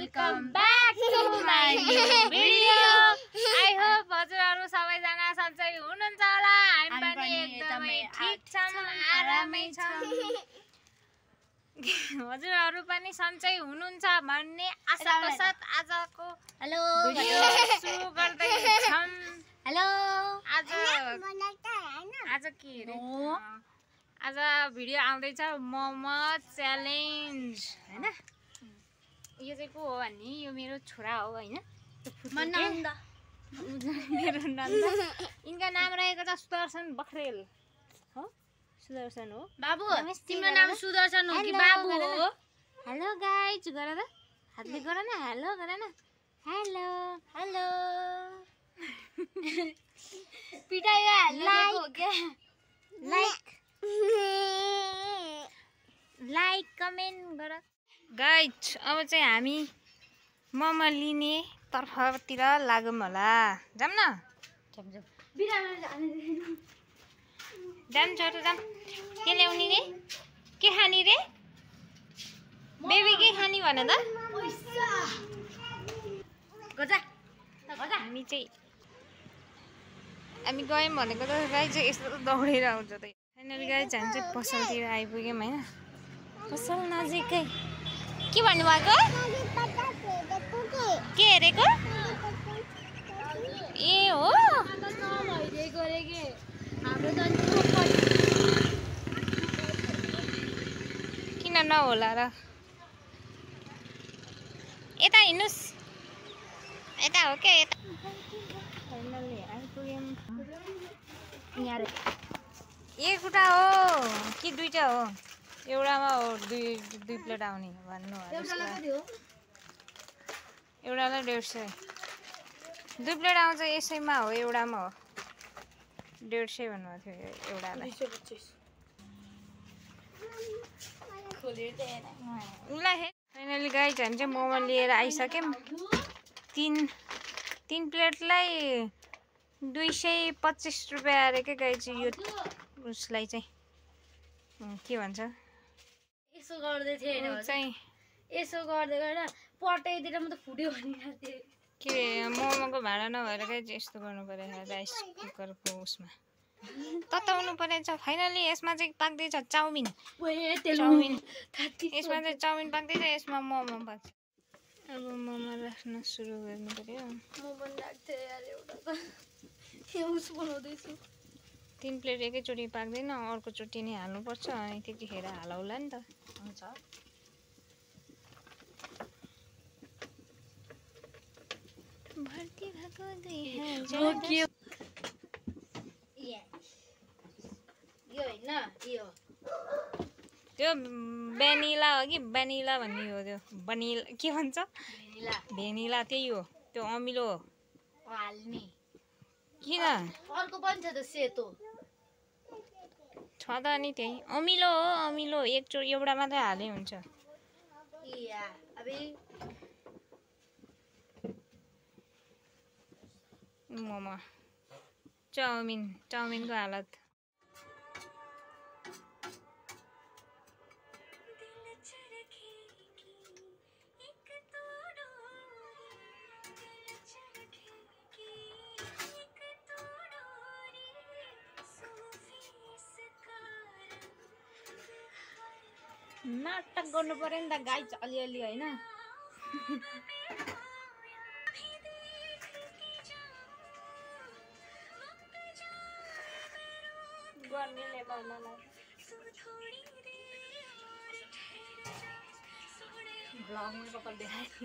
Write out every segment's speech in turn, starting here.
Welcome back to my new video. I hope हजुरहरु सबैजना सन्चै हुनुहुन्छ होला। हामी पनि एकदमै ठीक छौं, आरामै छौं। हजुरहरु पनि सन्चै हुनुहुन्छ भन्ने आशाका साथ आजको हेलो भिडियो सुरु गर्दै छौं। हेलो आज के रे? आज भिडियो आउँदैछ मोमो च्यालेन्ज हैन। यो चाहिँ को हो भन्ने यो मेरो छोरा हो हैन। मेरो नन्द। इनका नाम रहेको छ सुदर्शन बखरेल हो। सुदर्शन हो। बाबु तिम्रो नाम सुदर्शन हो कि बाबु हो? हेलो गाइज गर त। हातले गर न। हेलो गर न। हेलो हेलो पिटाइगा हेलो हो क्या? लाइक कमेन्ट गर गाइज। अब चाहिँ हामी मोमो लिने तर्फतिर लागौँ होला। जाम न? जाम छोटो जाम। के ल्याउने रे? के खाने रे? बेबी के खाने भन त? हामी गयौँ भनेको त गाई चाहिँ यस्तो दौडेर आउँछ त। फाइनली गाई हामी चाहिँ पसलतिर आइपुग्यौँ होइन। पसल नजिकै। के भन्नुभएको? के हेरेको? ए हो किन नहोला र? यता हिँड्नुस्। यता हो क्या? यता फाइनली आइपुग्यौँ। एउटा हो कि दुईटा हो? एउटामा हो दुई प्लेट आउने भन्नु हो। एउटालाई 150। दुई प्लेट आउँछ यसैमा हो, एउटामा हो 150 भन्नुभएको थियो एउटालाई। उसलाई फाइनली गाइज हामी चाहिँ मोमो लिएर आइसक्यौँ। तीन प्लेटलाई 225 रुपियाँ अरे क्या गाइज। यो उसलाई चाहिँ के भन्छ? यसो गर्दै थिए हैन चाहिँ यसो गर्दै गरेर पटाइदिएर म त फुट्यो भनिरहेको थिएँ। के मोमोको भाडा नभएर गाइज यस्तो गर्नु पर्यो राइस कुकरको उसमा तताउनु परेछ। फाइनली यसमा चाहिँ पाक्दैछ चाउमिन। यसमा चाहिँ चाउमिन पाक्दैछ, यसमा मोमो पाक्छ। अब मोमो राख्न सुरु गर्नु पर्यो। मोमो राख्थे यार एउटा त युस बनाउँदैछु। 3 प्लेट एकैचोटि पाक्दैन, अर्कोचोटि नै हाल्नुपर्छ। अनि त्यतिखेर हालौला नि त। हुन्छ भर्ती भएको 2000 यो हैन यो त्यो भेनिला हो कि भेनिला भन्ने हो। त्यो बनिला के भन्छ? भेनिला त्यही हो। त्यो अमिलो हो हाल्ने। किन? अर्को पनि छ त सेतो छ त अनि त्यही अमिलो हो। अमिलो एउटा मात्रै हाले हुन्छ। या अबे मोमो चाउमिनको हालत। नाटक गर्नु पर्यो नि त गाइज अलिअलि होइन। गर्ने लेभलमा भ्लगमा कपाल देखाएको।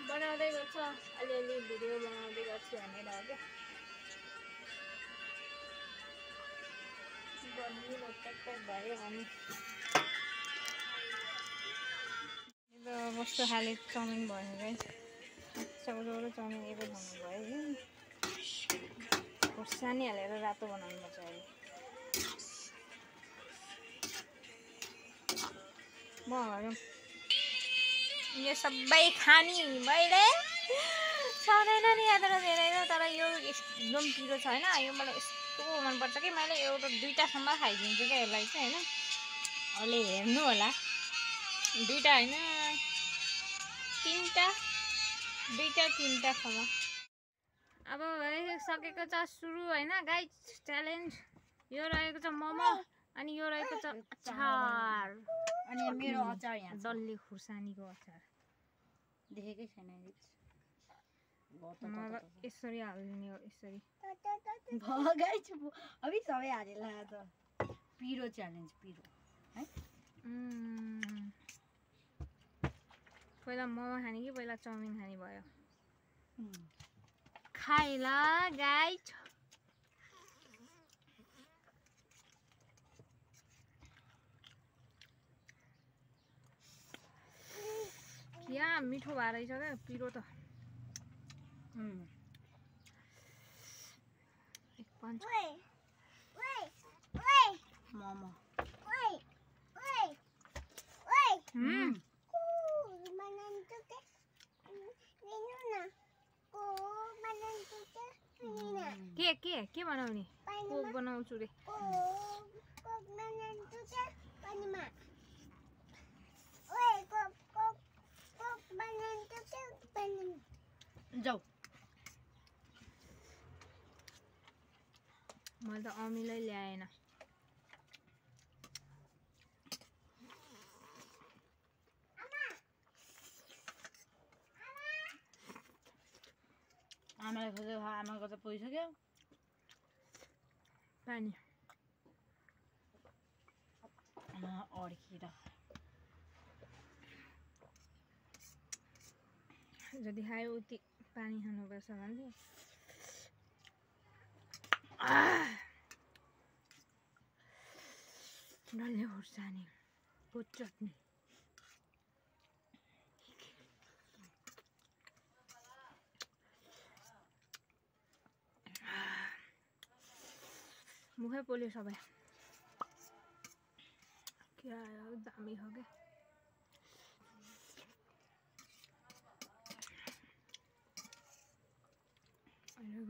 बनाउँदै गर्छ अलिअलि भिडियो बनाउँदै गर्छु भनेर हो क्या। भयो अनि कस्तो खाले चाउमिन भयो गाइस। चौधवटा चाउमिन एकै ठाउँमा भयो। खोर्सानी हालेर रातो बनाउनुपर्छ अहिले। मोमोहरू यो सबै खानी मैले सक्दैन नि यहाँ तर धेरै हो तर यो एकदम पिरो छ होइन यो मलाई यस्तो मनपर्छ कि मैले एउटा दुईवटासम्म खाइदिन्छु क्या यसलाई चाहिँ होइन अहिले हेर्नु होला दुईवटा होइन तीनटासम्म अब सकेको छ सुरु होइन गाइस च्यालेन्ज यो रहेको छ मोमो अनि यो रहेको छ अचार अनि मेरो अचार यहाँ डल्ले खुर्सानीको अचार देखेकै छैन यसरी हाल्ने हो यसरी अभी सबै हालेला त पिरो च्यालेन्ज पिरो है पहिला मोमो खाने कि पहिला चाउमिन खाने भयो खाइला गाइस यहाँ मिठो भएर रहेछ क्या पिरो त एक पञ्च मोमो के बनाउने कोक बनाउँछु रे जाऊ मैले त अमिलै ल्याएन आमाले खोजेको आमाको त पुगिसक्यो पानी अड्किएर जति खायो उति पानी खानुपर्छ भन्थे डल्ले खुर्सानीको चटनी मुखै पोल्यो सबै क्या दामी हो क्या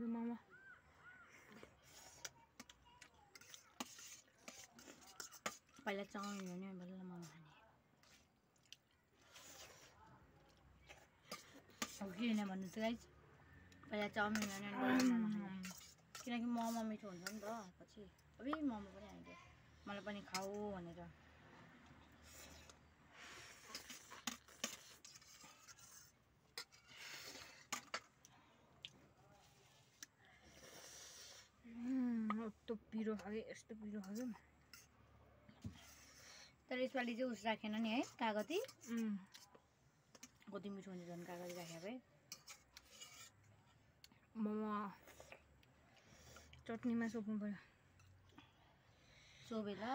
मोमो पहिला चाउमिन हो नि बल्ल मोमो खाने अब किन भन्नु त गाइस पहिला चाउमिन हो नि बल्ल मोमो खाने किनकि मोमो मिठो हुन्छ नि त पछि अबे मोमो पनि आइदियो मलाई पनि खाऊ भनेर यस्तो पिरो खायो यस्तो पिरो खायो तर यसपालि चाहिँ उस राखेन नि है कागती कति मिठो हुन्छ झन् कागती राखेको भए मोमो चटनीमा सोप्नु पर्यो सोबेला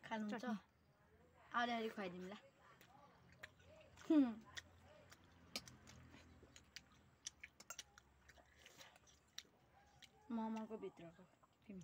खानुहुन्छ अलि खुवाइदिउँ ल मोमोको भित्रको तिमी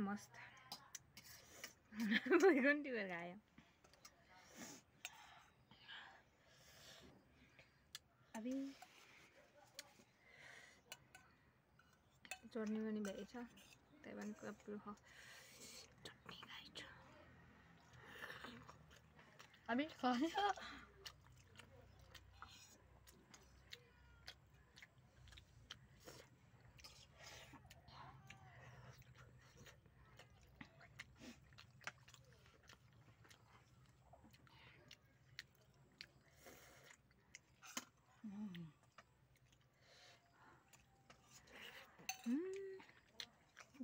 मस्त बैगुन टिपेर खायो अबे चटनी पनि भएछ त्यही पनि कस्तो छ चटनी खाइछ अबे खायो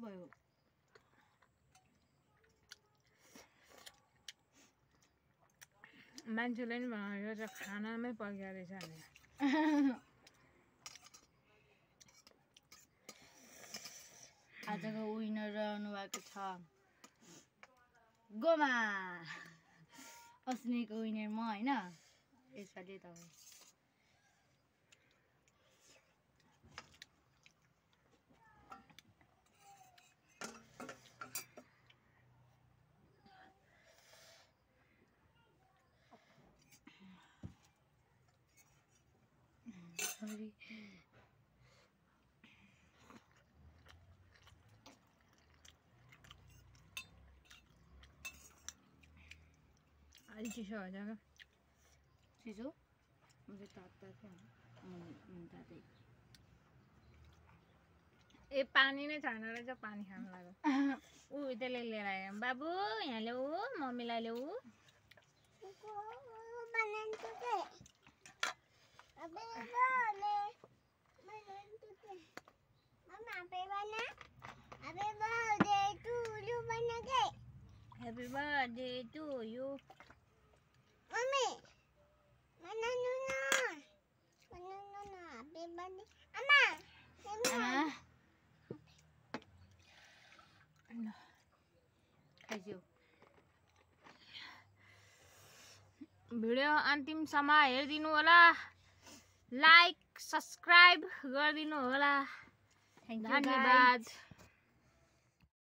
भयो मान्छेले नि भन्यो यो चाहिँ खानामै पर्यो रहेछ नि। आजको विनर रहनु भएको छ गोमा। अस्तिको विनर म होइन, यसपालि तपाईँ। सरी अलि चिसो हो जग्गा चिसो मैले तातो तातै ए पानी नै छैन रहेछ, पानी खानु लाग्यो। ऊ त्यसले लिएर आयो बाबु, यहाँ ल्याऊ मम्मीलाई ल्याऊ। Happy birthday to you. Mami, mana Nuna? Mana Nuna? Happy birthday, Ama. खाइज्यू। भिडियो अन्तिमसम्म हेरिदिनु होला, लाइक सब्सक्राइब गरिदिनु होला। थ्याङ्क यू धन्यवाद।